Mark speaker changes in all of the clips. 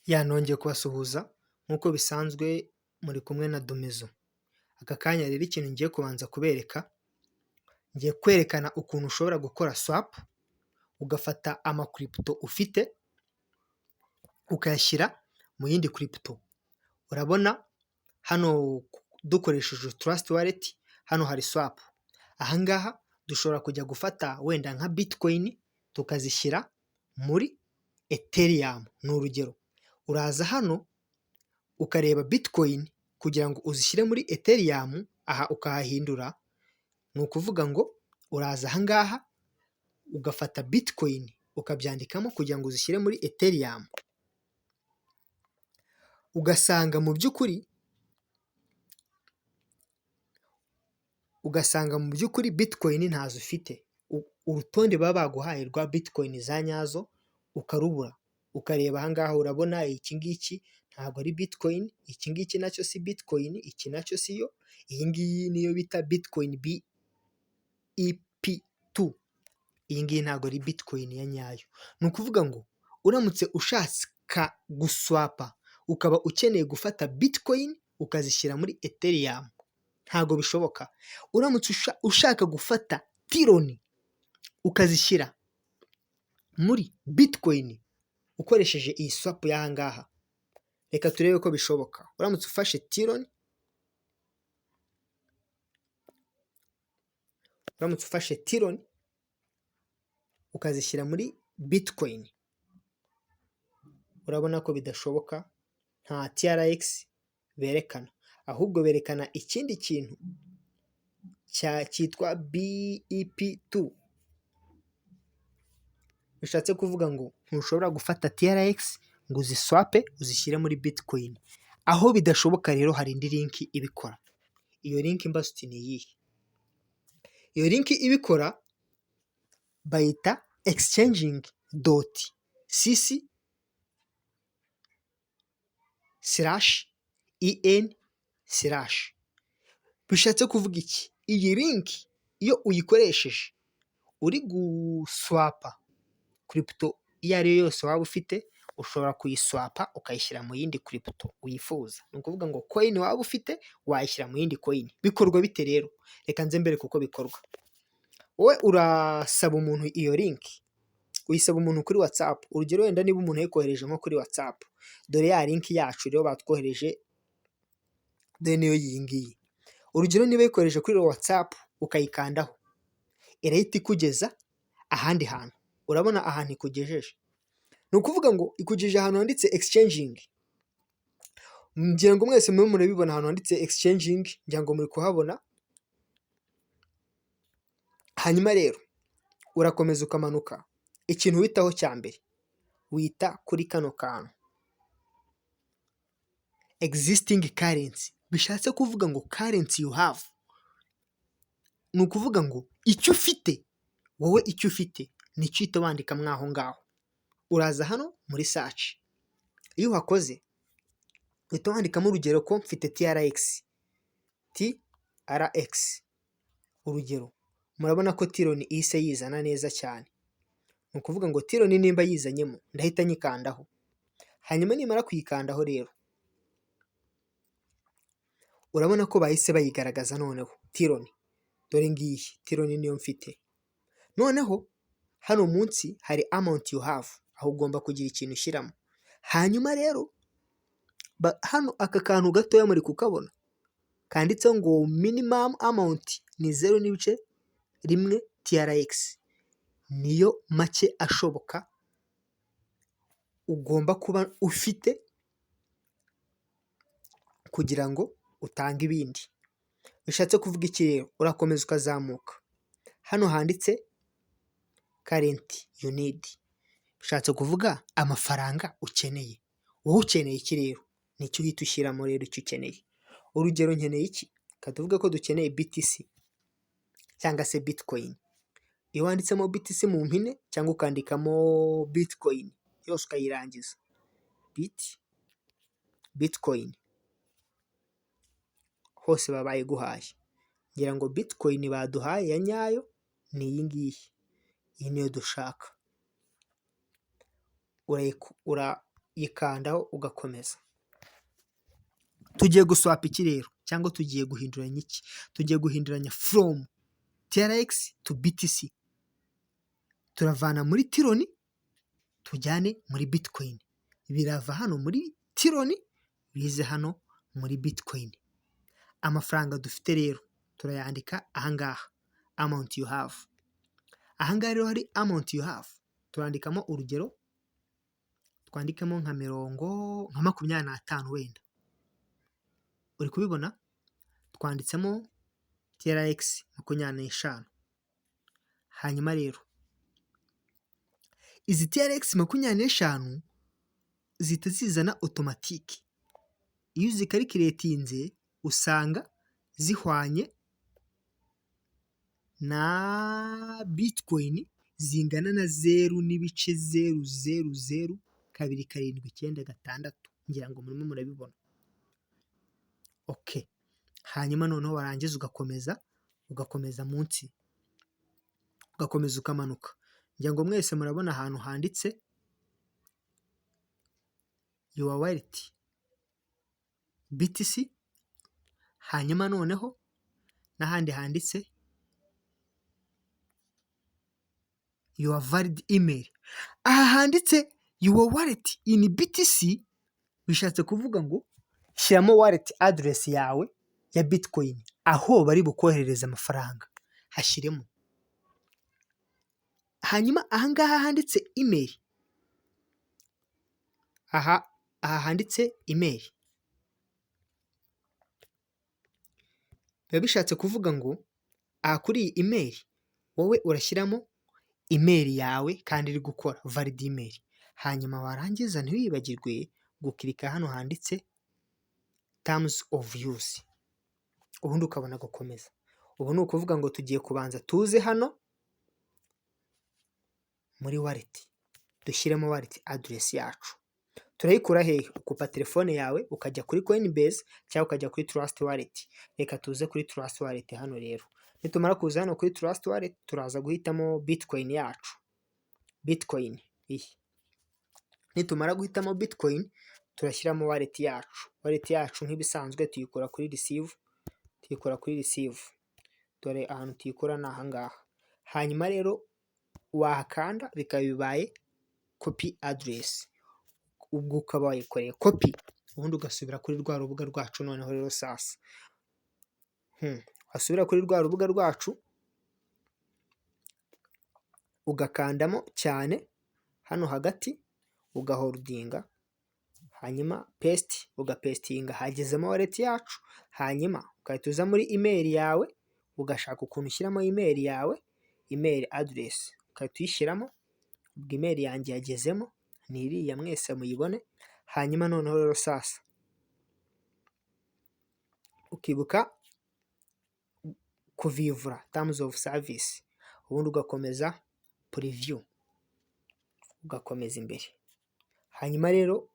Speaker 1: Ya nongeye kubasuhuza nk'uko bisanzwe muri kumwe na Domezo. Aka kanya rero ikintu ngiye kubanza kubereka, ngiye kwerekana ukuntu ushobora gukora swap, ugafata ama crypto ufite ukayashyira mu yindi crypto. Urabona hano dukoresheje Trust Wallet, hano hari swap. Aha ngaha dushobora kujya gufata wenda nka bitcoin tukazishyira muri Ethereum ni urugero. Uraza hano ukareba bitcoin kugira ngo uzishyire muri Ethereum, aha ukahahindura, ni ukuvuga ngo uraza aha ngaha ugafata bitcoin ukabyandikamo kugira ngo uzishyire muri Ethereum, ugasanga mu by'ukuri bitcoin ntazo ufite. Urutonde baba baguhaye rwa bitcoin za nyazo ukarubura, ukareba aha ngaha urabona iki ngiki ntabwo ari bitcoin, iki ngiki nacyo si bitcoin, iki nacyo siyo, iyi ngiyi niyo bita bitcoin BEP2, iyi ngiyi ntabwo ari bitcoin ya nyayo. Ni ukuvuga ngo uramutse ushaka guswapa ukaba ukeneye gufata bitcoin ukazishyira muri Ethereum ntabwo bishoboka. Uramutse ushaka gufata Tron ukazishyira muri bitcoin ukoresheje iyi swap y'aha ngaha, reka turebe ko bishoboka. Uramutse ufashe Tron, uramutse ufashe Tron ukazishyira muri bitcoin, urabona ko bidashoboka, nta TRX berekana, ahubwo berekana ikindi kintu cyitwa BEP2, bishatse kuvuga ngo ntushobora gufata TRX ngo uziswape uzishyire muri bitcoin. Aho bidashoboka rero hari indi link ibikora. Iyo link mbaza uti ni iyihe? Iyo link ibikora bayita exchanging dot cc slash en slash. Bishatse kuvuga iki? Iyi link iyo uyikoresheje uri guswapa crypto iyo ari yo yose waba ufite, ushobora kuyiswapa ukayishyira mu yindi crypto wifuza. Ni ukuvuga ngo coin waba ufite wayishyira mu yindi coin. Bikorwa bite rero? Reka nze mbereke uko bikorwa. Wowe urasaba umuntu iyo link, uyisaba umuntu kuri WhatsApp. Urugero wenda niba umuntu yayikohereje nko kuri WhatsApp, dore ya link yacu rero batwohereje, dore niyo iyi ngiyi. Urugero niba yayikohereje kuri WhatsApp ukayikandaho, irahita ikugeza ahandi hantu. Urabona ahantu ikugejeje. Ni ukuvuga ngo ikugejeje ahantu handitse exchanging. Ngira ngo mwese murimo murabibona ahantu handitse exchanging, ngira ngo muri kuhabona. Hanyuma rero urakomeza ukamanuka, ikintu witaho cya mbere wita kuri kano kantu existing currency, bishatse kuvuga ngo currency you have. Ni ukuvuga ngo icyo ufite wowe, icyo ufite nicyo uhita wandikamo aho ngaho. Uraza hano muri search, iyo uhakoze uhita wandikamo urugero ko mfite TRX, TRX urugero, murabona ko Tron ihise yizana neza cyane. Ni ukuvuga ngo Tron nimba yizanyemo ndahita nyikandaho, hanyuma nimara kuyikandaho rero urabona ko bahise bayigaragaza noneho Tron, dore ngiyi Tron niyo mfite. Noneho hano munsi hari amount you have, aho ugomba kugira ikintu ushyiramo. Hanyuma rero hano aka kantu gatoya muri kukabona kanditseho ngo minimum amount ni 0.1 TRX, niyo make ashoboka ugomba kuba ufite kugira ngo utange ibindi. Bishatse kuvuga iki rero? Urakomeza ukazamuka, hano handitse currency you need, bishatse kuvuga amafaranga ukeneye. Wowe ukeneye iki rero? Nicyo uhita ushyiramo rero icyo ukeneye. Urugero nkeneye iki? Reka tuvuge ko dukeneye BTC cyangwa se bitcoin. Iyo wanditsemo BTC mu mpine cyangwa ukandikamo bitcoin yose ukayirangiza, bitcoin hose baba bayiguhaye. Ngira ngo bitcoin baduhaye ya nyayo ni iyi ngiyi, iyi niyo dushaka. Ukayikandaho ugakomeza. Tugiye guswapa iki rero, cyangwa tugiye guhinduranya iki? Tugiye guhinduranya from TRX to BTC. Turavana muri Tron tujyane muri Bitcoin. Birava hano muri Tron bize hano muri Bitcoin. Amafaranga dufite rero turayandika ahangaha, amount you have. Ahangaha rero hari amount you have, turandikamo urugero, twandikemo nka mirongo, nka 25 wenda. Uri kubibona? Twanditsemo TRX 25. Hanyuma rero izi TRX 25 zihita zizana automatic. Iyo uzicalculatinze usanga zihwanye na Bitcoin zingana na 0.0002796, ngira ngo murimo murabibona. Okay, hanyuma noneho warangiza ugakomeza, ugakomeza munsi, ugakomeza ukamanuka. Ngira ngo mwese murabona ahantu handitse your wallet BTC, hanyuma noneho n'ahandi handitse your valid email. Aha handitse your wallet in BTC bishatse kuvuga ngo shyiramo wallet address yawe ya Bitcoin, aho bari bukoherereze amafaranga hashyiremo. Hanyuma aha ngaha handitse email, aha handitse email biba bishatse kuvuga ngo aha kuri iyi email wowe urashyiramo email yawe kandi iri gukora, valid email. Hanyuma warangiza ntiwibagirwe guclicka hano handitse terms of use, ubundi ukabona gukomeza. Ubu ni ukuvuga ngo tugiye kubanza tuze hano muri wallet dushyiremo wallet address yacu. Turayikura hehe? Ukupa telefone yawe ukajya kuri Coinbase cyangwa ukajya kuri Trust Wallet. Reka tuze kuri Trust Wallet hano rero. Nitumara kuza hano kuri Trust Wallet turaza guhitamo Bitcoin yacu. Bitcoin iyi. Nitumara guhitamo Bitcoin turashyiramo wallet yacu. Wallet yacu nk'ibisanzwe tuyikura kuri receive, tuyikura kuri receive. Dore ahantu tuyikura ni aha ngaha. Hanyuma rero wahakanda bikaba bibaye copy address. Ubwo ukaba wayikoreye copy, ubundi ugasubira kuri rwa rubuga rwacu noneho rero sasa. Wasubira kuri rwa rubuga rwacu ugakandamo cyane hano hagati ugaholdinga, hanyuma paste ugapastinga hagezemo wallet yacu, hanyuma ugahita uza muri email yawe ugashaka ukuntu ushyiramo email yawe, email address ugahita uyishyiramo, ubwo email yanjye yagezemo ni iriya mwese muyibone, hanyuma noneho rero sasa ukibuka kuvivura terms of service, ubundi ugakomeza preview, ugakomeza imbere. Hanyuma rero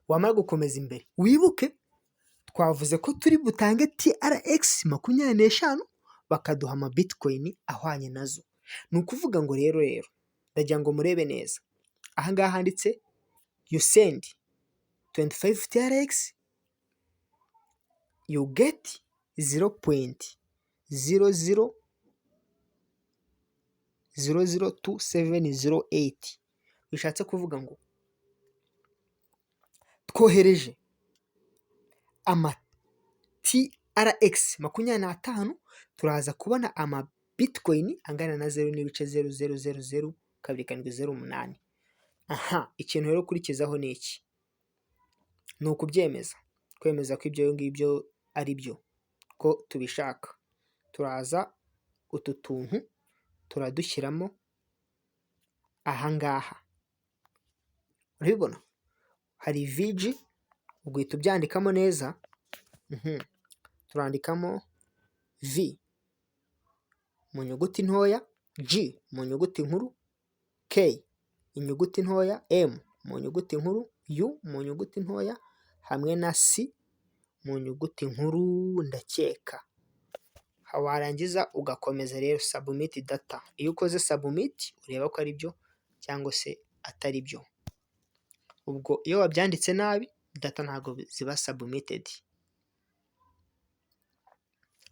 Speaker 1: wamara gukomeza imbere wibuke twavuze ko turi butange TRX 25 bakaduha ama Bitcoin ahwanye nazo. Ni ukuvuga ngo rero ndagira ngo murebe neza, aha ngaha handitse you send 25 TRX you get 0.00002708, bishatse kuvuga ngo twohereje ama TRX 25 turaza kubona ama Bitcoin angana na 0.00002708. Aha ikintu rero ukurikizaho ni iki? Ni ukubyemeza, kwemeza ko ibyo ngibyo ari byo, ko tubishaka. Turaza utu tuntu turadushyiramo aha ngaha, urabibona? Hari VG, ugahita ubyandikamo neza, turandikamo V mu nyuguti ntoya, G mu nyuguti nkuru, K inyuguti ntoya, M mu nyuguti nkuru, U mu nyuguti ntoya, hamwe na C mu nyuguti nkuru ndakeka. Warangiza ugakomeza rero submit data. Iyo ukoze submit ureba ko ari byo cyangwa se atari byo. Ubwo iyo wabyanditse nabi, data ntabwo ziba submitted.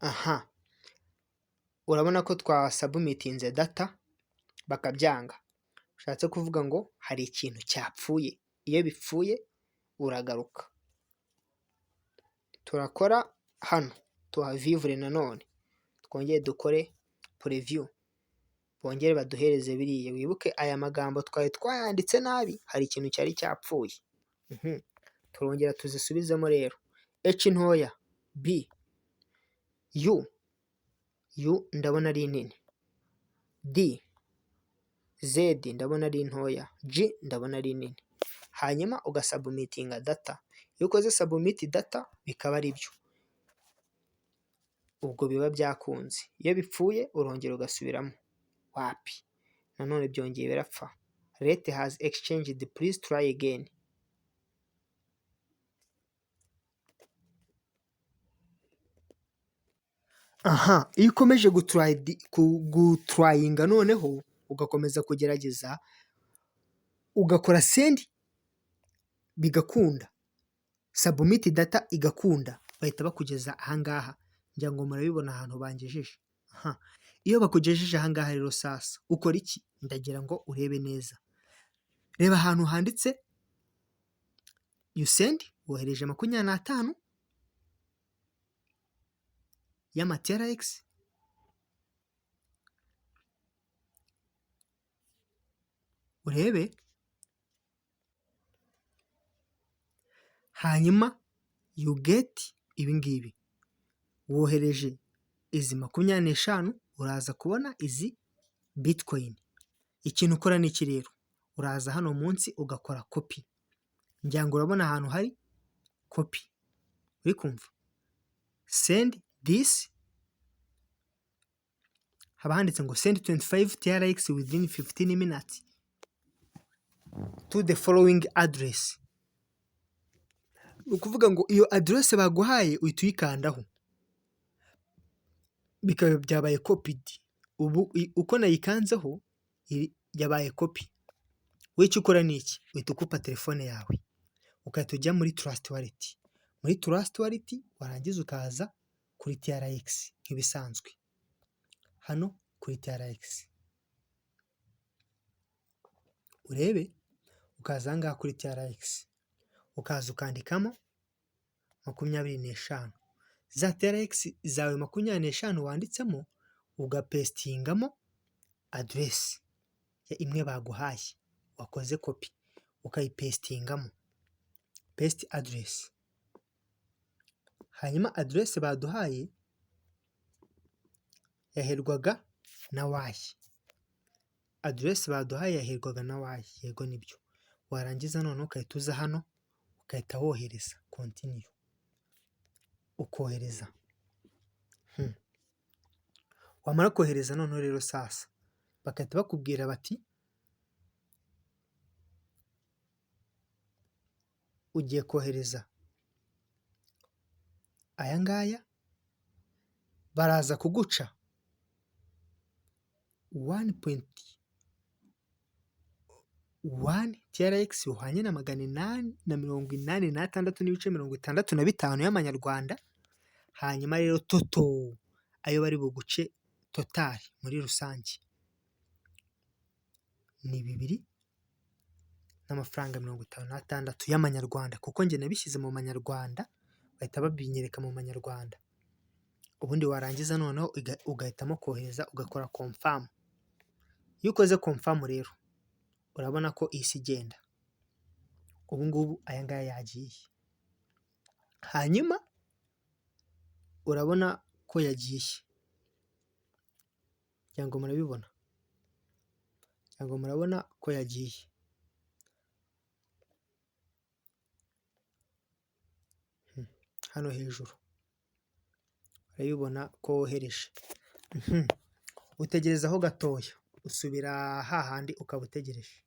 Speaker 1: Aha urabona ko twasubmittinze data bakabyanga, bishatse kuvuga ngo hari ikintu cyapfuye. Iyo bipfuye uragaruka. Turakora hano tuhavivure nanone, twongere dukore preview, bongere baduhereze biriya. Wibuke aya magambo twari twayanditse nabi, hari ikintu cyari cyapfuye. Turongera tuzisubizemo rero. H ntoya, B, U, U ndabona ari nini, D, Z ndabona ari ntoya, G ndabona ari nini. Hanyuma ugasubmittinga data. Iyo ukoze submit data bikaba ari byo, ubwo biba byakunze. Iyo bipfuye urongera ugasubiramo, wapi, nanone byongeye birapfa. Rate has exchanged, please try again. Aha iyo ukomeje gutryinga, noneho ugakomeza kugerageza, ugakora send bigakunda, submit data igakunda, bahita bakugeza ahangaha. Ngira ngo murabibona ahantu bangejeje. Iyo bakugejeje ahangaha rero, sasa ukora iki? Ndagira ngo urebe neza. Reba ahantu handitse you send, wohereje 25 y'ama TRX, urebe, hanyuma you get ibi ngibi. Wohereje izi 25, uraza kubona izi bitcoin. Ikintu ukora ni iki rero? Uraza hano munsi ugakora copy. Ngira ngo urabona ahantu hari copy, uri kumva send this, haba handitse ngo send 25 TRX within 15 minutes to the following address. Ni ukuvuga ngo iyo aderese baguhaye uhita uyikandaho, bikaba byabaye copied. Ubu uko nayikanzeho yabaye copy. Wowe icyo ukora ni iki? Uhita ukupa telefone yawe, ugahita ujya muri Trust Wallet. Muri Trust Wallet warangiza ukaza kuri TRX nk'ibisanzwe, hano kuri TRX urebe, ukaza aha ngaha kuri TRX, ukaza ukandikamo 25, za TRX zawe 25 wanditsemo, ugapastingamo aderesi imwe baguhaye wakoze copy, ukayipastingamo, paste address. Hanyuma aderesi baduhaye yaherwaga na Y, aderesi baduhaye yaherwaga na Y, yego nibyo. Warangiza noneho ugahita uza hano ugahita wohereza, continue, ukohereza. Wamara kohereza noneho rero sasa bagahita bakubwira bati ugiye kohereza aya ngaya, baraza kuguca 1.1 TRX bihwanye na 886.65 y'amanyarwanda. Hanyuma rero total ayo bari buguce, total muri rusange ni 2 n'amafaranga 56 y'amanyarwanda, kuko njye nabishyize mu manyarwanda bahita babinyereka mu manyarwanda. Ubundi warangiza noneho ugahitamo kohereza, ugakora confirm. Iyo ukoze confirm rero urabona ko ihise igenda. Ubu ngubu aya ngaya yagiye, hanyuma urabona ko yagiye, ngira ngo murabibona, ngira ngo murabona ko yagiye. Hano hejuru urabibona ko wohereje, utegerezaho gatoya, usubira hahandi ukaba utegereje.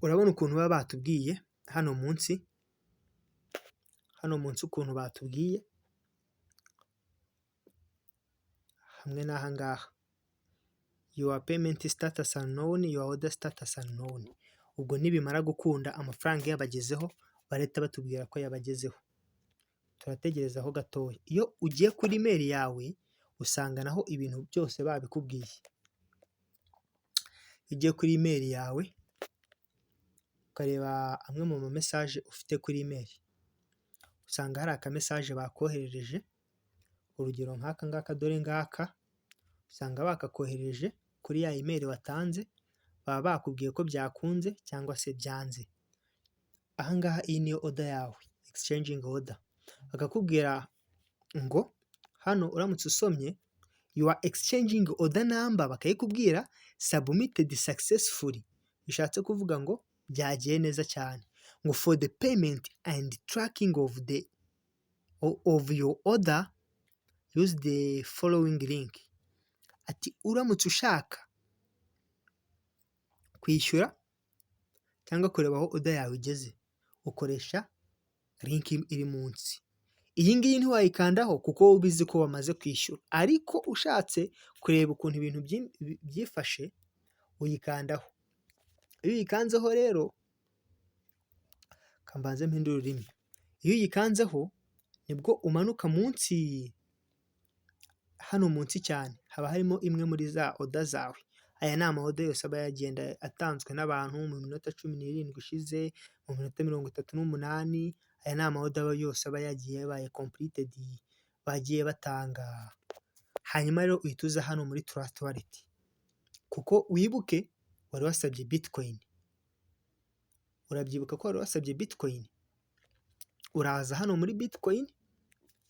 Speaker 1: Urabona ukuntu baba batubwiye hano munsi, hano munsi ukuntu batubwiye hamwe n'aha ngaha, Your payment status unknown, your order status unknown. Ubwo nibimara gukunda amafaranga yabagezeho, barahita batubwira ko yabagezeho. Turategerezaho gatoya. Iyo ugiye kuri email yawe usanga naho ibintu byose babikubwiye. Iyo ugiye kuri email yawe ukareba amwe mu ma message ufite kuri email, usanga hari aka message bakoherereje, urugero nk'aka ngaka, dore ngaka, usanga bakakohereje kuri ya email watanze, baba bakubwiye ko byakunze cyangwa se byanze. Aha ngaha iyi niyo order yawe, exchanging order. Bakakubwira ngo hano uramutse usomye your exchanging order number, bakayikubwira, submitted successfully, bishatse kuvuga ngo byagiye neza cyane. Ngo for the payment and tracking of your order, use the following link. Ati uramutse ushaka kwishyura cyangwa kureba aho order yawe igeze, ukoresha link iri munsi. Iyi ngiyi ntiwayikandaho kuko wowe ubizi ko wamaze kwishyura, ariko ushatse kureba ukuntu ibintu byifashe uyikandaho. Iyo uyikanzeho rero, reka mbanze mpindure ururimi, iyo uyikanzeho nibwo umanuka munsi, hano munsi cyane haba harimo imwe muri za order zawe. Aya ni ama order yose aba yagenda atanzwe n'abantu mu minota 17 ishize, mu minota 38, aya ni ama order yose aba yagiye yabaye completed, bagiye batanga. Hanyuma rero uhita uza hano muri Trust Wallet, kuko wibuke wari wasabye Bitcoin, urabyibuka ko wari wasabye Bitcoin? Uraza hano muri Bitcoin,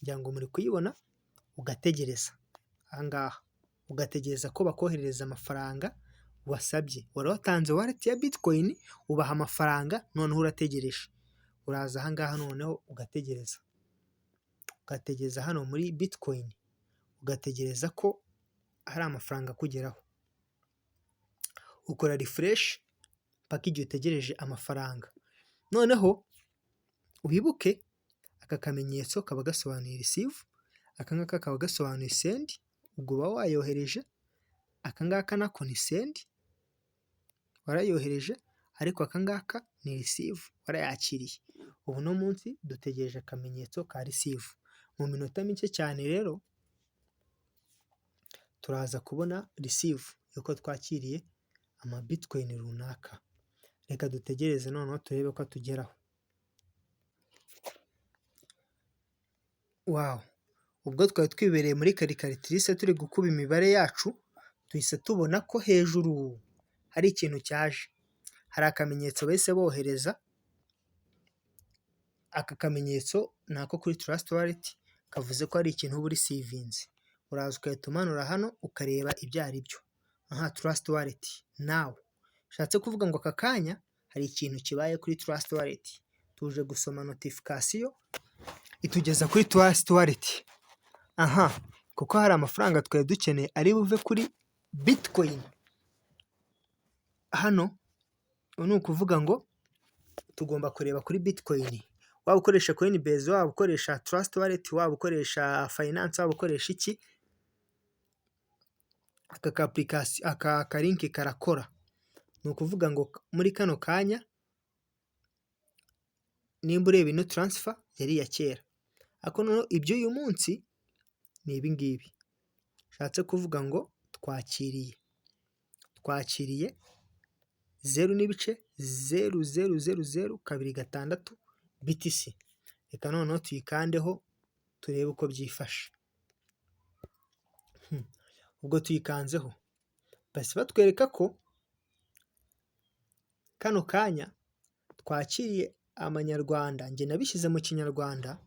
Speaker 1: ngira ngo muri kuyibona, ugategereza aha ngaha, ugategereza ko bakoherereza amafaranga wasabye. Wari watanze wallet ya Bitcoin, ubaha amafaranga, noneho urategereje. Uraza aha ngaha noneho ugategereza, ugategereza hano muri Bitcoin, ugategereza ko hari amafaranga akugeraho. Ukora refresh mpaka igihe utegereje amafaranga. Noneho wibuke aka kamenyetso kaba gasobanuye receive, aka ngaka kaba gasobanuye send, ubwo uba wayohereje, aka ngaka nako ni send, warayohereje, ariko aka ngaka ni receive, warayakiriye. Ubu uno munsi dutegereje akamenyetso ka receive. Mu minota mike cyane rero turaza kubona receive y'uko twakiriye ama Bitcoin runaka. Reka dutegereze noneho turebe ko atugeraho. Wow! Ubwo twari twibereye muri calculatrice turi gukuba imibare yacu, duhise tubona ko hejuru hari ikintu cyaje. Hari akamenyetso bahise bohereza, aka kamenyetso ni ako kuri Trust Wallet, kavuze ko hari ikintu uba ureceivinze. Uraza ugahita umanura hano ukareba ibyo ari byo. Aha, Trust Wallet now. Bishatse kuvuga ngo aka kanya hari ikintu kibaye kuri Trust Wallet. Tuje gusoma notification itugeza kuri Trust Wallet. Aha, kuko hari amafaranga twari dukeneye ari buve kuri Bitcoin. Hano ni ukuvuga ngo tugomba kureba kuri Bitcoin. Waba ukoresha Coinbase, waba ukoresha Trust Wallet, waba ukoresha Binance, waba ukoresha iki, aka ka application, aka ka link karakora. Ni ukuvuga ngo muri kano kanya nimba ureba ino transfer yari iya kera, ariko noneho iby'uyu munsi ni ibi ngibi. Bishatse kuvuga ngo twakiriye 0.000026 BTC. Reka noneho tuyikandeho turebe uko byifashe. Ubwo tuyikanzeho bahise batwereka ko kano kanya twakiriye amanyarwanda, njye nabishyize mu kinyarwanda,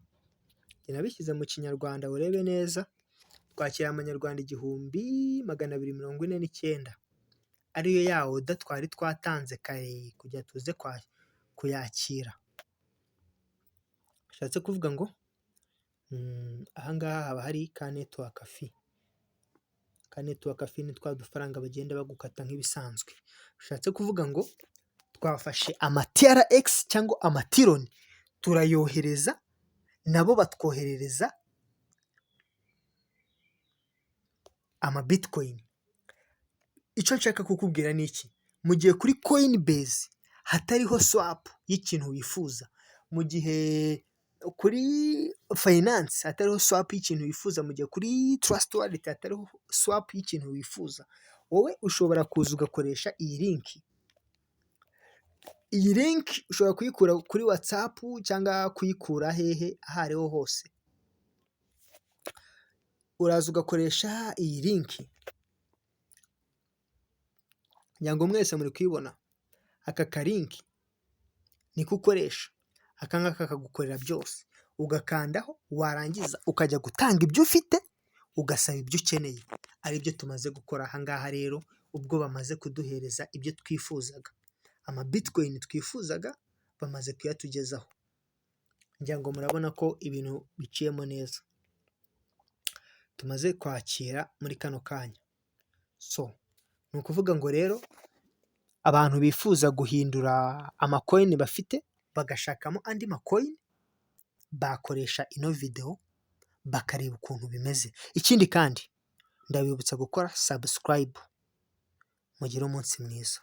Speaker 1: njye nabishyize mu kinyarwanda urebe neza, twakiriye amanyarwanda 1249, ariyo ya order twari twatanze kare kugira tuze kuyakira. Bishatse kuvuga ngo aha ngaha haba hari ka network fee. Ka network fee ni twa dufaranga bagenda bagukata nk'ibisanzwe. Bishatse kuvuga ngo twafashe ama TRX cyangwa amatironi turayohereza, nabo batwoherereza ama Bitcoin. Icyo nshaka kukubwira ni iki: mu gihe kuri Coinbase hatariho swap y'ikintu wifuza, mu gihe kuri Binance hatariho swap y'ikintu wifuza, mu gihe kuri Trust Wallet hatariho swap y'ikintu wifuza, wowe ushobora kuza ugakoresha iyi link. Iyi link ushobora kuyikura kuri WhatsApp cyangwa kuyikura hehe aho ariho hose. Uraza ugakoresha iyi link, ngira ngo mwese muri kuyibona. Aka kalink niko ukoresha, aka ngaka kakagukorera byose, ugakandaho, warangiza ukajya gutanga ibyo ufite, ugasaba ibyo ukeneye, aribyo tumaze gukora aha ngaha. Rero ubwo bamaze kuduhereza ibyo twifuzaga, amabitcoin twifuzaga bamaze kuyatugezaho, ngira ngo murabona ko ibintu biciyemo neza, tumaze kwakira muri kano kanya. So ni ukuvuga ngo rero abantu bifuza guhindura amacoin bafite bagashakamo andi macoin, bakoresha ino videwo bakareba ukuntu bimeze. Ikindi kandi ndabibutsa gukora subscribe. Mugire umunsi mwiza.